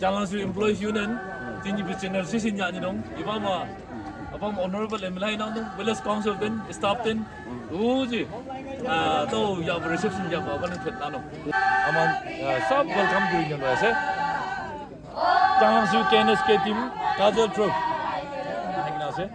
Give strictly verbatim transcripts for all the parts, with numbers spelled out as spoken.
Changlang Employees Union, tini bi general session ya ni dong, iba ma, abang Honorable M L A nang dong, Village Council den, staff den, uji, ah, to ya reception ya ba, ba ni phet na dong. Aman, ah, sab welcome kuri nyo ase. Changlang K N S K team, cultural troupe. Thank you, ase.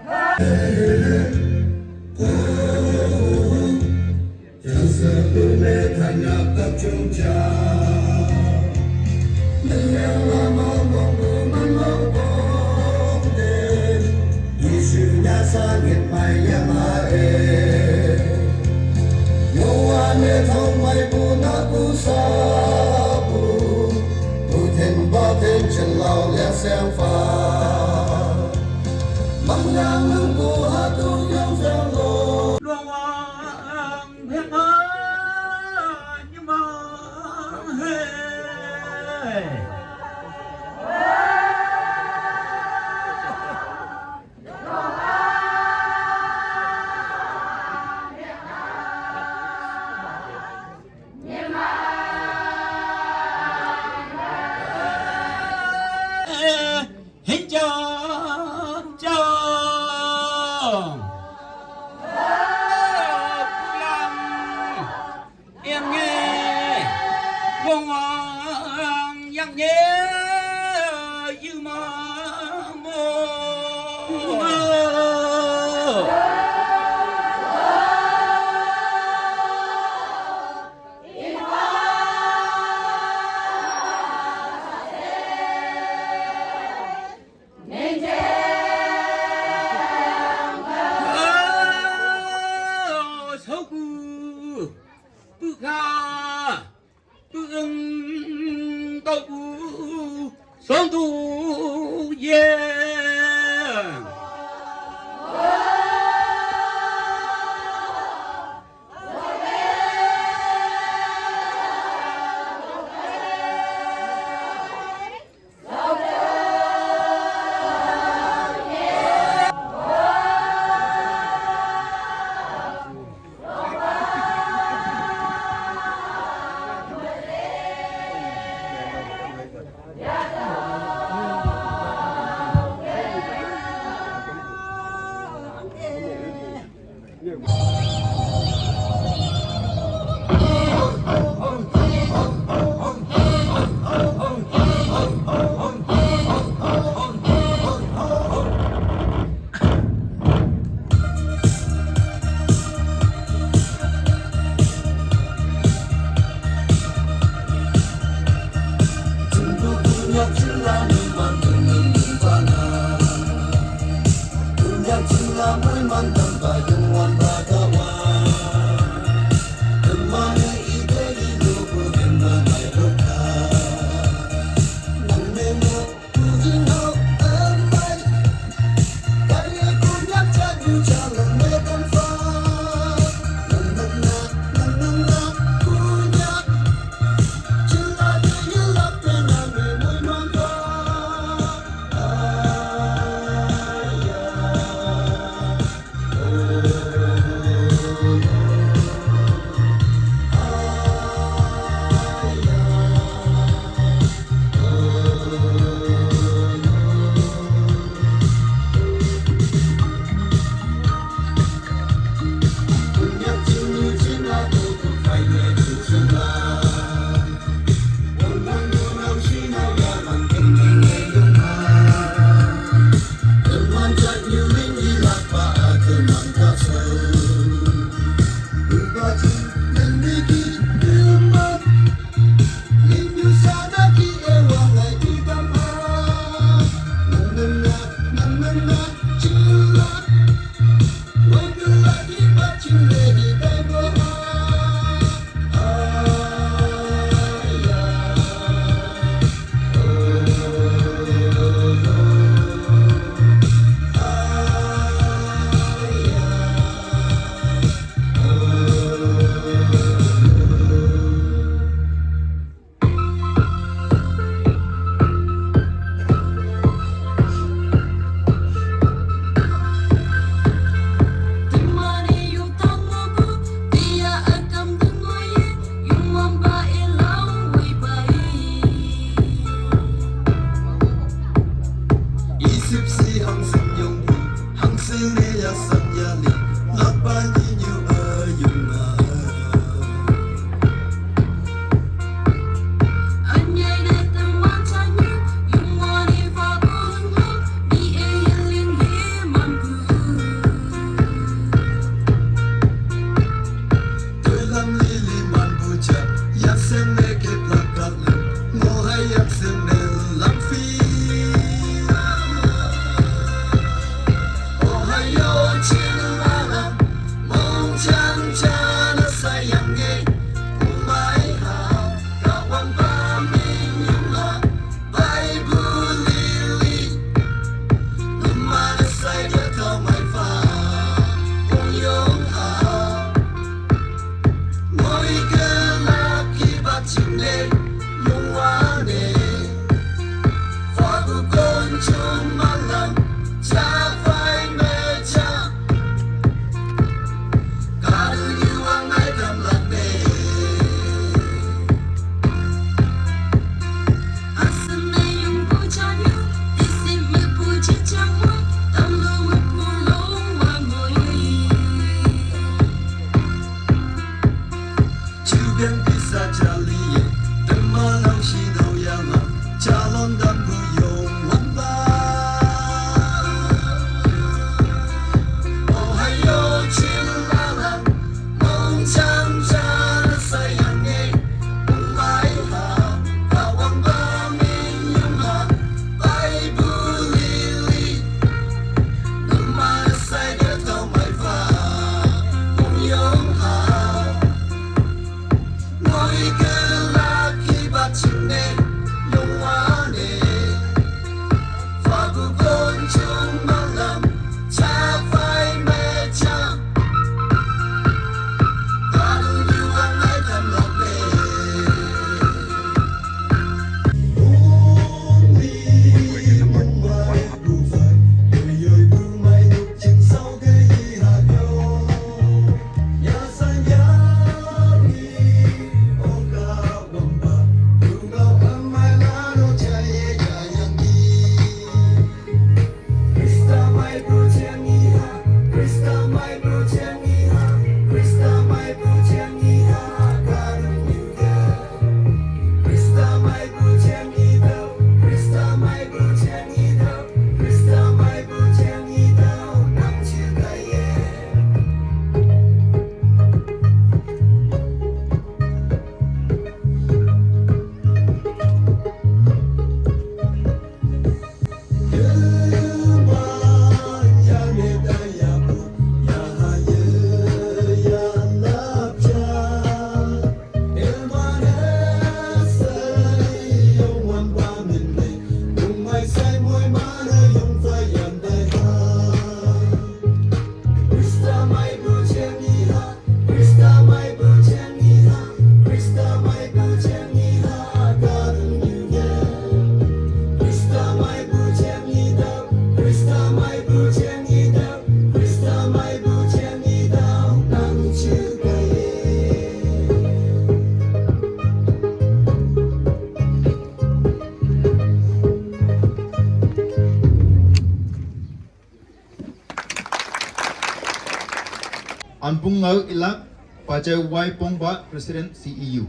Anpung ngau ilak, Pachai Wai Pongba, President C E U.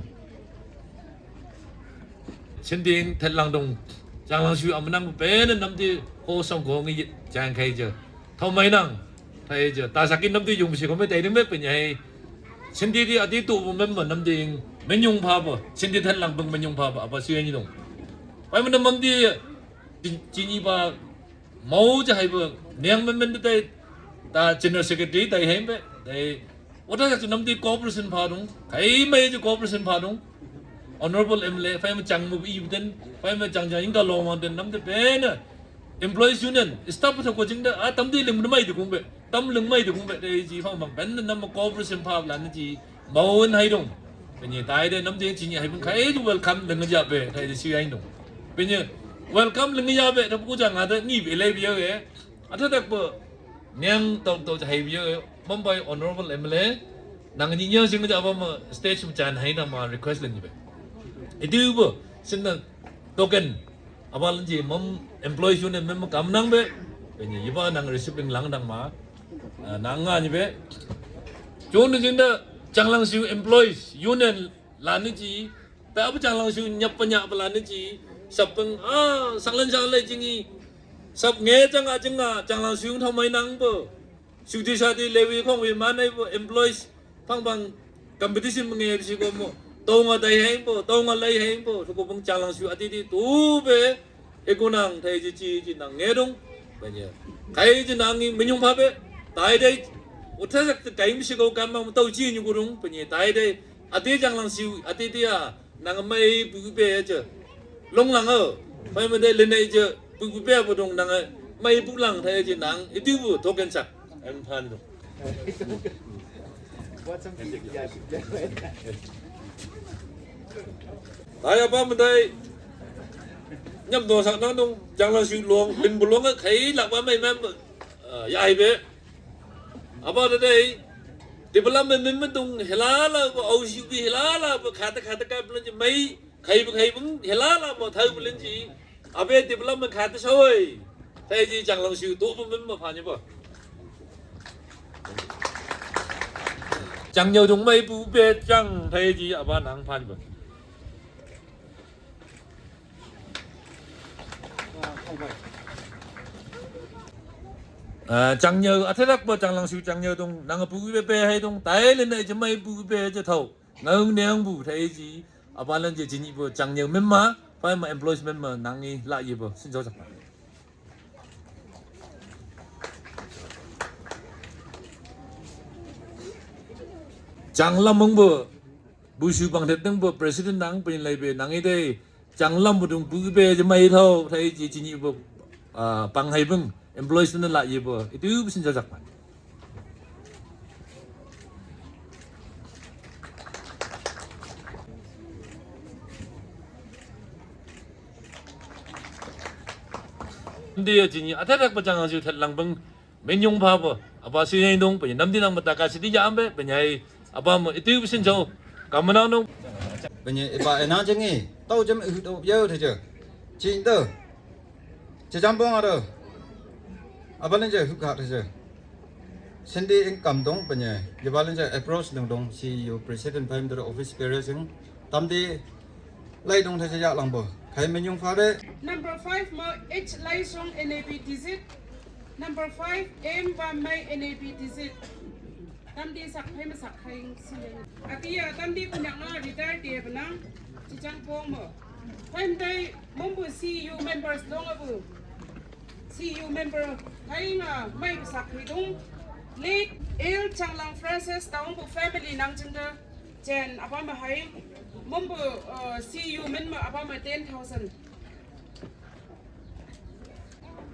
Sinding thet lang dong, chang lang shu am nang pen nam di ko song ko ngi jang kai je. Thau mai nang, thai je. Ta sakin nam di yung si ko me tai ni me pen yai. Sindi di ati tu bu mem nam di menyung pha ba. Sindi thet lang beng menyung pha ba. Apa shu ni dong. Pai me nam di, di, chini ba. Mau ja hai ba, niang men men tai, ta General Secretary tai hai be, tai, wata ja nam di cooperation pha dong, kai mai ja cooperation pha dong, Honorable M L A, fai ma chang mu i den, fai ma chang ja inga long wan den, nam de pen, Employees Union, staff tha ko jing da, a tam di ling mai de kung be, tam ling mai de kung be, tai ji fang bang, ben nam cooperation pha la ni ji, Mau en hai dong. Penye tai de nam jeng chini hai pun kai du welcome leng ja be tai de si hai dong. Penye welcome leng ja be da pu ja nga de ni be le be ye. Ata tak pe niang tau tau hai be ye. Mumbai Honorable M L A nang ni nyang sing ja ba ma stage mu chan hai na ma request leng be. Itu bu sin na token. Abal ji mom employees union member kam nang be. Penye iba nang receiving lang dang ma. Ah, nang nga ni be. Chun ni jin da chang lang siu employees union la ni ji. Ta abu chang lang siu nyap pa nyap la ni ji. Sap peng ah sang lan sang lai jing i. Sap nge chang a jing a chang lang siu thau mai nang bo. Siu di sa di lewi khong wi man ai bo employees. Phang phang competition menge si ko mo. Tau nga dai heng po, tau nga lai heng po. Su ko phang chang lang siu ati di tu be. E ko nang thai ji chi ji nang nge dong. Penye. Kai ji nang ngi menyung pha be. Tai dai. Uta sak kai mi si ko kam mang tau chi nyu ko dong. Penye tai dai. Ati chang lang siu ati di a. Nang mai bu be je. Long lang o. Pai ma dai le nei je. Bu bu be bo dong nang mai bu lang thai ji nang. Iti bu token sak. Em phan dong. Dai apa mendai. Nyam do sak nang dong, jang la siu long, min bu long kai lak ba mai mem. Ya ai be. Apa da dai. Development min min dong helala ba au siu bi helala ba khata khata ka plan ji mai. Khai bu khai bu helala ba thau bu len ji. Abe development khata soi. Thai ji jang lang siu tu bu min ma phan ji ba. Chang nyau dung mei pu be chang thai ji apa nang pan ba. Ah, chang nyau a thai rak ba chang lang siu chang nyau dung nang pu be be hai dung tai le na ji mei pu be ji thau. Ngang neng bu thai ji apa lan ji ji ni ba chang nyau mem ma, pa ma employees mem ma nang ni la yi ba sin jo chak. Chang lam mong bo, bu shu bang det deng bo, president nang pin lai be, nang ide, chang lam bu dung bu be, je mai thau, thai ji ji ni bo, ah, pang hai beng, employees na la ye bo, itu bu sin jajak man. Ndi ya ji ni, a thai rak ba chang ang siu thai lang beng, Min yung pha bo, apa si nyai dong, panyai nam di nang mata ka si di ya ambe, panyai, apa mo, itu bisin jao, kamanang dong. Panyai, ipa enang jengi, tau jam ihu tau yau thaja. Cing tu, cejam bong ada. Apa lenja hu kha thaja. Sindi income dong, panyai, ipa lenja approach dong dong, si you president payam dara office bearer sing, tam di, lai dong thaja ya lang bo. Khai min yung pha de. Number five mo, H Lai Song N A B district. Number five, M Bam Mai N A B district. Tam di sak phai ma sak khai si. Ati ya tam di punyak na retire di benang. Cicang pong mo. Phai mdai mumbu C U members dong abu. C U member khai nga mai sak khai dong. Late L Changlang Francis taung bu family nang jengda. Jen apa ma hai. Mumbu, uh, C U min ma apa ma ten thousand.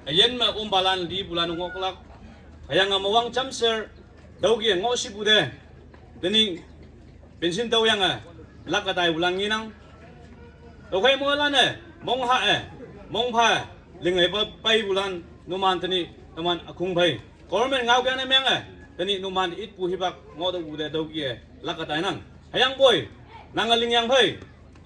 Ayen ma um balan di bulan ngok lak. Ayang ama wang chamser. Daugi ngok si bude. Deni pension dau yang eh. Lak katai bulan nginang. Daukai mo lan eh. Mong ha eh. Mong pha. Ling eh pa pai bulan. Numan teni. Numan akung pai. Government ngau kya ne meng eh. Teni numan it pu hibak ngok dau bude daugi eh. Lak katai nang. Ayang boy. Nang aling yang pai.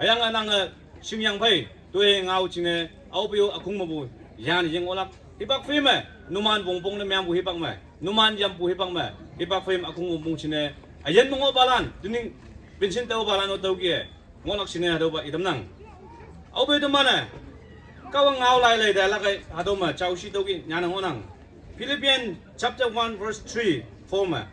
Ayang anang a sing yang phai, tue ngau chine, au pio akung mabu, yan yeng olak, hibak phim eh, numan bong bong ne myang bu hibak me, numan yam bu hibak me, hibak phim akung bong bong chine, ayen mo ngo balan, tuning, pension tau balan o tau kie, ngolak chine hadau ba idam nang. Au pio tu mana, kau ngau lai lai da lakai, hadau ma, chau si tau ki, nyana ngonang. Philippians chapter one verse three, four ma.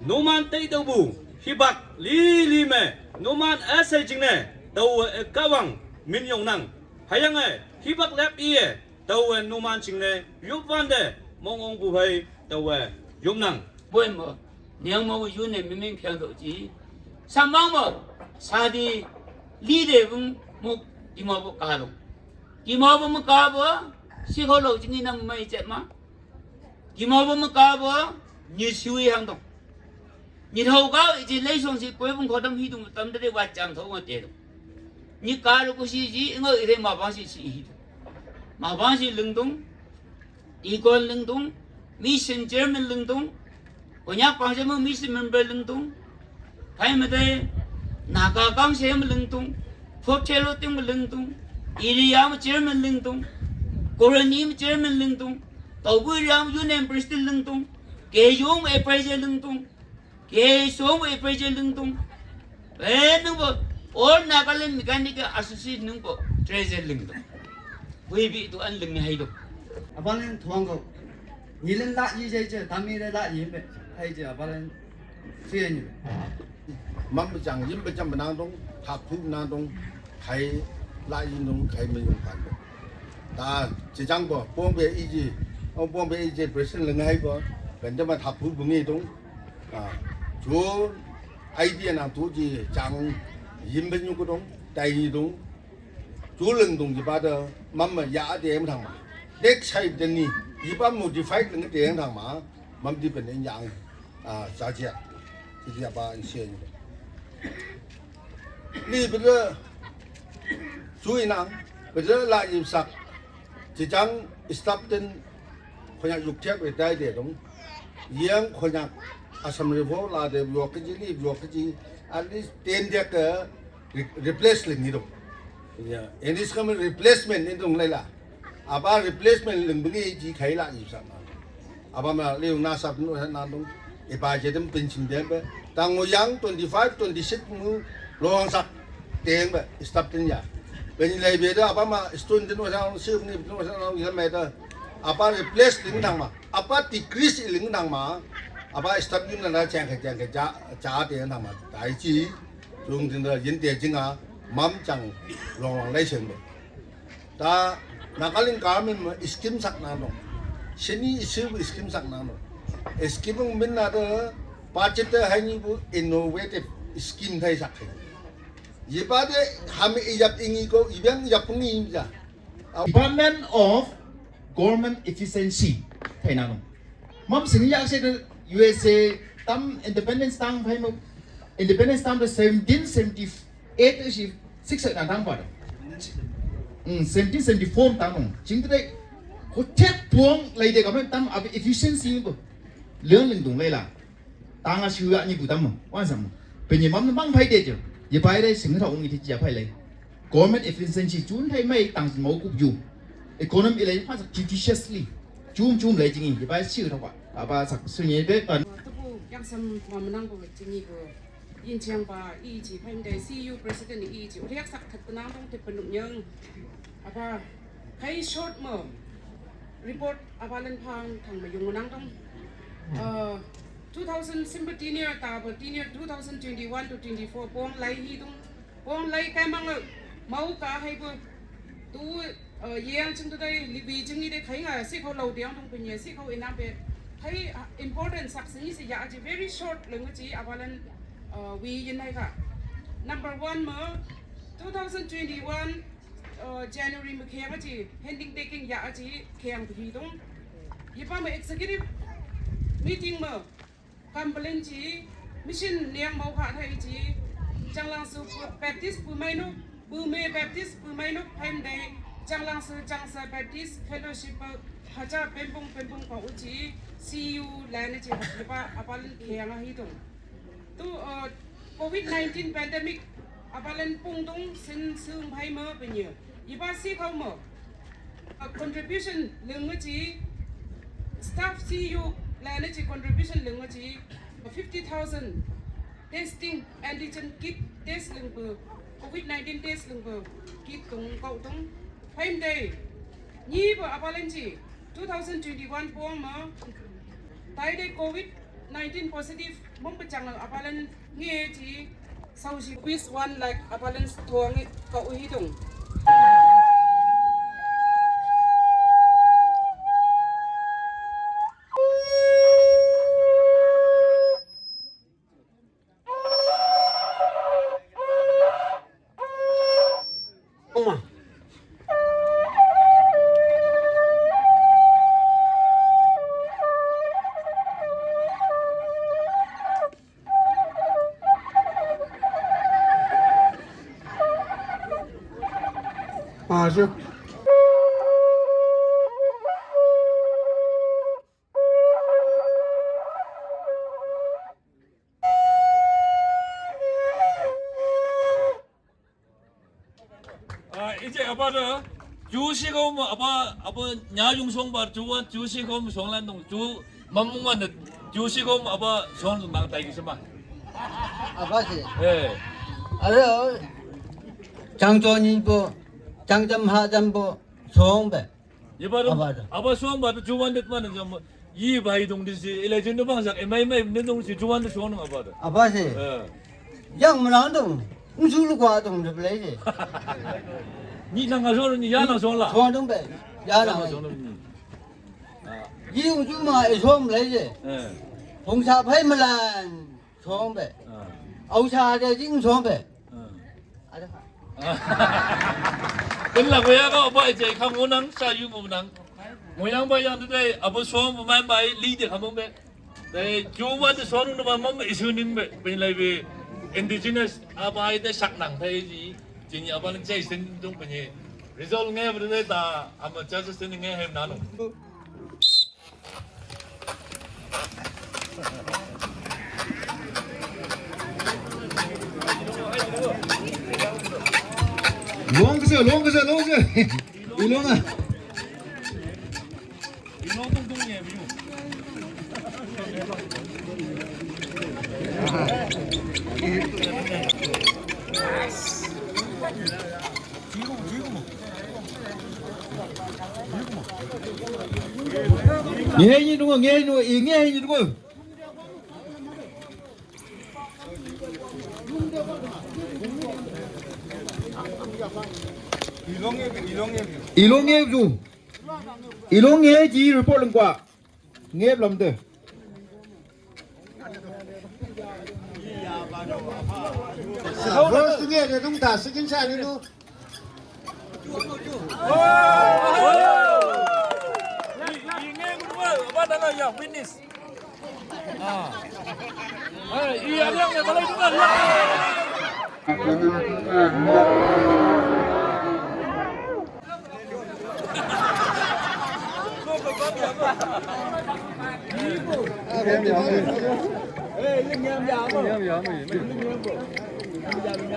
Numan tei tau bu, hibak li li me, numan asai jing ne, tau e kawang min yong nang. Hayang e, hibak lep i e, tau e numan jing ne, yup wan de, mong ong bu hai, tau e yup nang. Buen mo, niang mo yu ne miming piang do ji. Samang mo, sadi li de bung mo, di mo bu ka lo. Di mo bu mo ka bu, si ho lo jing i nam mai jet ma. Kimau ba maka ba, nyi siwi hang dong. Nyi thau ka, iji lei song si koi bung khodam hi dung tam dade wa chang thau ma te dong. Nyi ka lu ku si ji, ngo i re ma bang si si hi dong. Ma bang si leng dong. Ikon leng dong. Mission chairman leng dong. Konyak pang jama mission member leng dong. Phai ma te, Naga kang se ma leng dong. Phot che lo ting ma leng dong. Area ma chairman leng dong. Colony ma chairman leng dong. Tau bu area ma union president leng dong. Ke yong ma appraisal leng dong. Ke song ma appraisal leng dong. Eh, nung bo, All Nagaland Mechanical Association nung bo, treasurer leng dong. Hui bi tu an leng ni hai dong. Abang leng thuang ko. Ni leng la yi jai je, tami le la yi me. Hai je, abang leng Sui ni. Mam bajang, yim bajang benang dong, thap pu benang dong, khai la yin dong, khai me yong pan dong. Ta, ci jang bo, pong be i ji, ong pong be i ji, president leng hai bo, ben jama thap pu bungi dong. Ah, ju idea nang tu ji, jang, yim ben yong ko dong, tai yi dong. Ju leng dong ji ba de, mam ma ya de em thang ma. Dek sai de ni, yi ba modify leng de em thang ma, mam di ben en yang. Ah, sa jia. Sa jia ba in sia ni. Ni bede, ju inang, bede la yim sak, jijang stop den, Konyak yuk tiak re dai de dong. Yang Konyak Assam Rifle la de, yok ke ji ni, yok ke ji, at least ten dia ke re-, replace leng ni dong. Ya, ini sekam replacement ni dong lai la. Apa replacement leng bengi ji khai la ji sa ma. Apa ma liu na sap nu na dong. Ipa je dem pen chim de be. Tang Moyang twenty-five, twenty-six mu long sak teng ba stop tin ya. Pen lai be da apa ma student din wa sang si ni wa sang ni la me da. Apa replace ling nang ma. Apa decrease ling nang ma. Apa stop ling nang da chang ke chang ke cha cha te nang ma. Tai chi. Chung tin da yin te jing a. Mam chang long long lai sen ba. Ta Nagaland government ma scheme sak na no. Seni issue bu scheme sak na no. Scheme min na de budget hai ni bu innovative scheme thai sak hai. Ye ba de ham ijap ingi ko ibang ijap ni ja. Department of Government Efficiency thai na no. Mam sini yak se de U S A tam independence tang phai mo independence tam de seventeen seventy eight si six na tang pa de. Hmm, seventeen seventy four tang no. Jing de ko tek puang lai de ka tam abi efficiency ko. Learn ling dung lai la. Tang a shu ya ni bu tam mo. Wan sam mo. Pe ni mam mang phai de jo. Ye phai lai sing tha ung i ti ya phai lai. Government efficiency chun thai mai tang mo kup ju. Economy lai pa judiciously. Chum chum lai jing i. Ye phai shu tha kwa. Apa sak su ni be kan. Tupu yang sam ma menang ko jing i ko. Yin chiang ba i chi phai dai C U president i chi. Riak sak that nang dong te penuk nyang. Apa kai short mo. Report apa len phang thang ma yung nang dong. Uh, two thousand simple tenure ta ba tenure two thousand twenty-one to twenty-four pong lai hi dong. Pong lai kai mang mau ka hai bu. Tu, uh, yang ching tu dai li bi ching ni de khai nga si khau lau diang dong pin ye si khau inang pe. Khai, uh, important sak sing si ya ji very short leng ji apa len, uh, wi yin hai ka. Number one mo, two thousand twenty-one, uh, January mo kheng ji handing taking ya ji kheng hi dong. Ye pa mo executive meeting mo. Kam belen chi, mission niang mau kha thai chi, Changlang su Baptist pu mai nu, pu me Baptist pu mai nu, phai dai, Changlang su Changsa Baptist Fellowship pa, hacha pempung pempung pa u chi, C U lan chi, apa, apa len kheng a hi tung. Tu, uh, covid nineteen pandemic, apa len pung tung, sin sung phai mo penye. Iba si khau mo. A contribution lung ngi chi, staff C U la na chi contribution lung ngi chi, fifty thousand testing antigen kit test lung bu, covid nineteen test lung bu, kit tung kau tung. Phai dai. Ni bu apa len chi, two thousand twenty-one pong ma. Tai dai covid nineteen positive mong pachang apa len nge chi. Sau chi rupees one lakh apa len thuang i ka u hi tung. Ah, ije apa da? Ju si ko ma apa, apa nya yung song ba ju wan ju si ko ma song lan dong ju ma mung wan da ju si ko ma apa song dong nang tai ki sema. Apa si? Eh. Aro chang cho ni po, chang jam ha jam po, song be. Ye ba dong. Apa da? Apa song ba ju wan det ma na jam. Yi bai dong di si, ila jin dong bang sak, e mai mai ne dong si juan de suan dong apa da. Apa si? Eh. Yang menang dong, nsu lu kua dong de belai si. Ni nang a suan ni ya nang suan la. Suan dong be, ya nang. Suan dong ni. Ah. Yi ung ju ma e suan belai si. Eh. Hong sa pai melan suan be. Ah. Au sa de jing suan be. Ah. Ada. Ken la ko ya ko ba je kham nang sa yu mo nang. Mo yang ba yang de abu suan bu mai mai li de kham be. Dai, ju wan de suan nung na ba mam isu nin be, pen lai be indigenous apa ai de sak nang thai ji, jing ya ba nang chai sin dung pen ye. Result nge ba de ta, ama cha sin nge hem na no. Long ke se, long ke se, long ke se. Ilong a. Ilong tung tung ye, biu. Ngehe ni dungo, ngehe ni dungo, i ngehe ni dungo. Ilong ngehe ju. Ilong ngehe ji report lengkwa. Ngehe lamde. First ngehe de dung ta, second sa ni nu. Witness.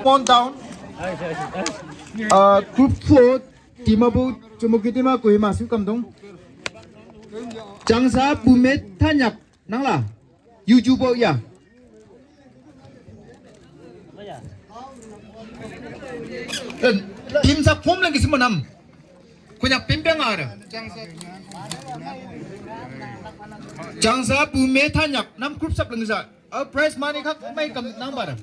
Mon Town. Uh, group four, Dimapur, Chumukedima, Kohima, su kamdong. Changsa Bume Thanyak, nangla. Yuju bo ya. Eh, team sa form lagi semua nam. Kunya pimpin ada. Changsa Bume Thanyak, nam group sap lagi sa. Oh, prize money khak mai kam nang bara.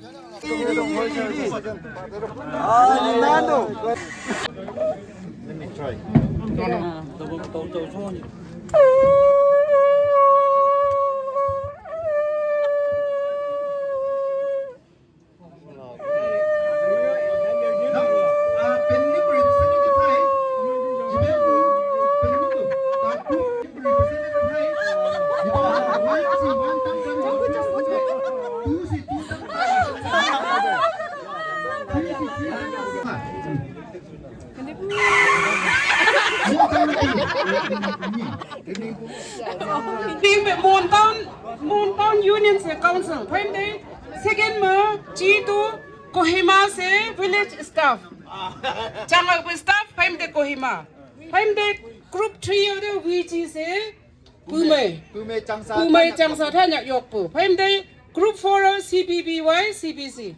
Team Mon Town, Mon Town Union se council. Phaim de second ma G two Kohima se village staff. Changak staff phaim de Kohima. Phaim de group three de V G se Pumei. Pumei Changsa Thanyak yokpu. Phaim de group four C B B Y C B C.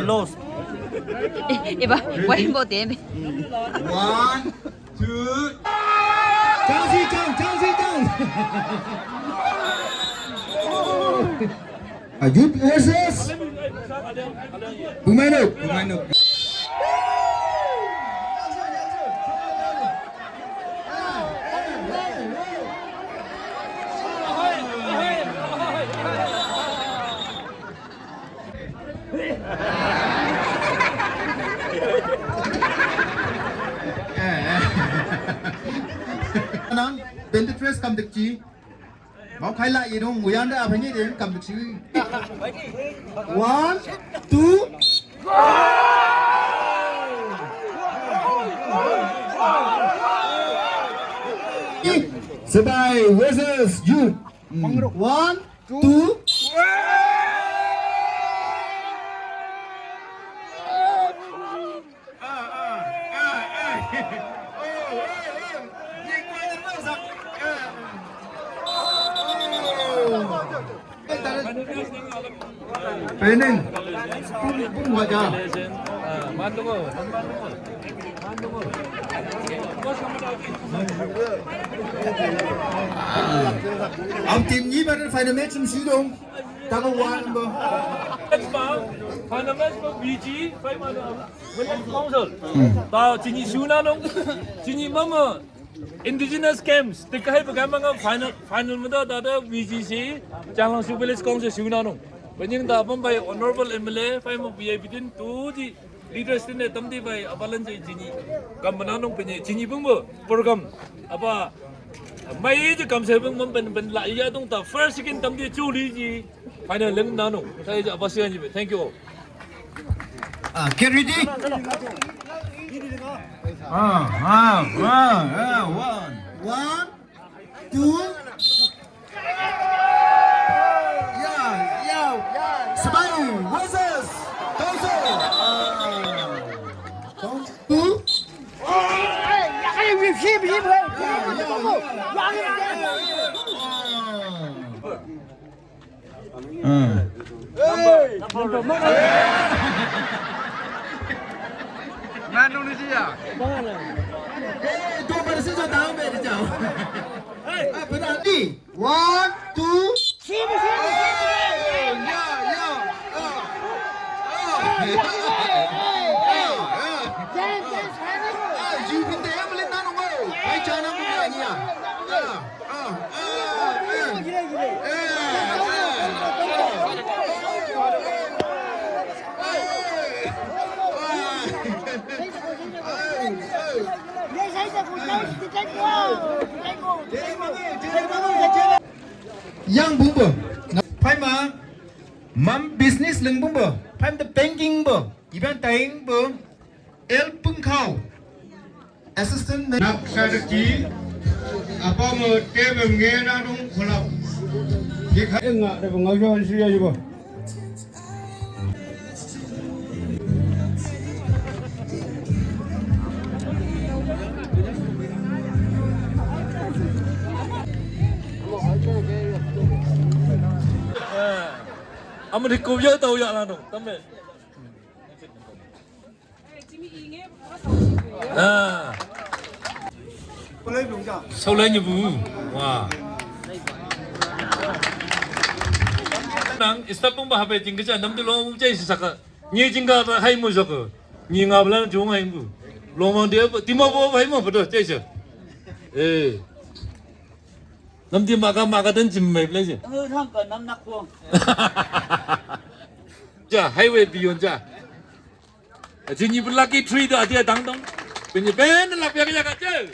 Lost. Iba, wai mo teme. One, two. Chang si chang, chang si chang. Ajut versus Bumainuk, Bumainuk. Nang, twenty-three kam dikji. Mau khai la yidung, nguyan da apa ni ding kam chi. One, two. Sebai versus Youth. Hmm. One, two. Training. Pung, pung waja. Am team ni baru final match sum sidong. Tago one number. Final match pa V G, final match council. Ta chini suna nung, chini mama indigenous games, te kahai pa kama nga final, final mada ta ta V G C, Changlang Su Village Council suna nung. Panying ta pam bai honorable M L A, pai mo V I P tin tu ji leaders tin ne tam di bai abalan ji chini. Kam mana nung panyi, chini pung bo, program. Apa, mai ji kam se pung mam pen pen la iya tung ta first second tam di chu li ji. Final leng nanu. Thank you all. Ah, get ready. Ah, ah, ah, ah, one. One, two. Yeah, yeah. Smile versus Tozo. Ah. Two. One, two. Yang bumbu. Pai ma. Mam business leng bumbu. Pai ma the banking bu. Iban taing bu. El Pengkau. Assistant. Nak sadaki. Apa mo te bem nge na dung kolap. Dikha nga de bengau jon suya juga. Ama di ko ya tau ya la dong. Tamen. Ah. Sau lai nyi bu. Wah. Nang, stop pung ba hape jing kecha, nam tu long jai si saka. Nyi jing ka hai mu saka. Nyi nga blan jung hai mu. Long mang dia, tima bo hai mu, betul, jai si. Eh. Nam ti maka, maka dan jim mai blan si. Ơ, thang ka nam nak kuang. Ja, highway beyond ja. Jin yi bu lucky three da dia dang dong. Bin yi ben la pia ya ka je.